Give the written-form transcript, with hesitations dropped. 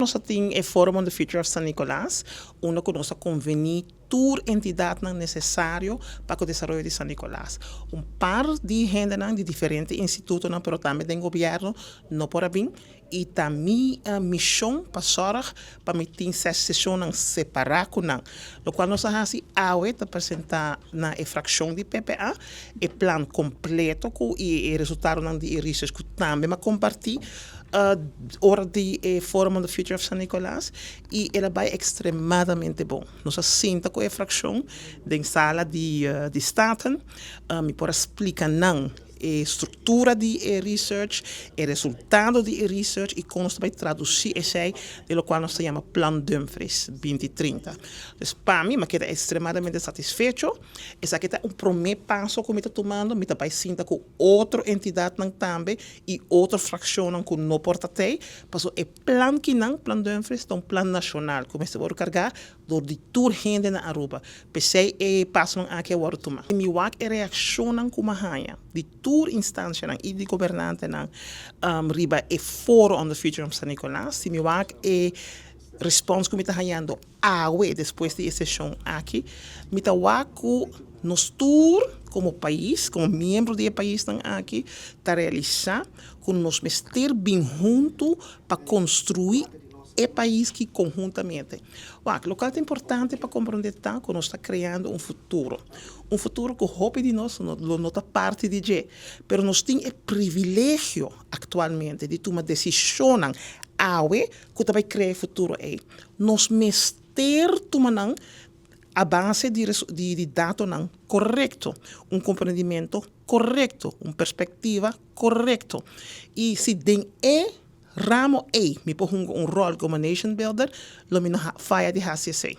Nos a tin e Forum on the Future of San Nicolas, unda cu nos a conveni tur entidadnan necesario pa cu desaroyo di San Nicolas. Un par di hendenan di diferente institutonan pero tambe den gobierno no por a bin y ta mi mision pa zorg pa mi tin ses sesionnan separa cu nan. Locual nos a haci awe ta presenta na e fraccion di PPA e plan completo cu y e resultadonan di e research cu tambe mi a comparti ora di e Forum on the Future of San Nicolas y el a bay extremadamente bon. Nos a sinta cu e fraccion den sala di di Staten, mi por a splica nan e structura di e research, e resultado di e research y con nos ta bay traduci esey den locual nos ta yama Plan Dumfries 2030. Dus pa mi, mi a keda extremadamente satisfecho. Esaki ta un prome paso cu mi ta tumando, mi ta bay sinta cu otro entidadnan tambe y otro fraccionnan cu no por ta tey, pasobra e plan kinan, Plan Dumfries, ta un plan nacional cu mester worde carga door di tur hende na Aruba. P'esey e pasonan aki a worde tuma. Mi wak e reaccionnan cu mi a haya di tur instancianan y di gobernantenan riba e Foro on the Future of San Nicolas, si mi wak e respons cu mi ta hayando awe despues di e sesion aki, mi ta wak cu nos tur como pais, como miembro di e paisnan aki, ta realisa cu nos mester bin hunto pa construi e pais ki conhuntamente. Wak, locual ta importante pa comprende ta cu nos ta creando un futuro. Un futuro cu hopi di nos lo no ta parti di dje, pero nos tin e privilegio actualmente di tuma decisionnan awe cu ta bay crea e futuro ey. Nos mester tuma nan a base di di datonan corecto, un comprendimento corecto, un perspectiva corecto. Y si den e ramo ey mi por hunga un rol como nation builder, lo mi no faya di haci esey.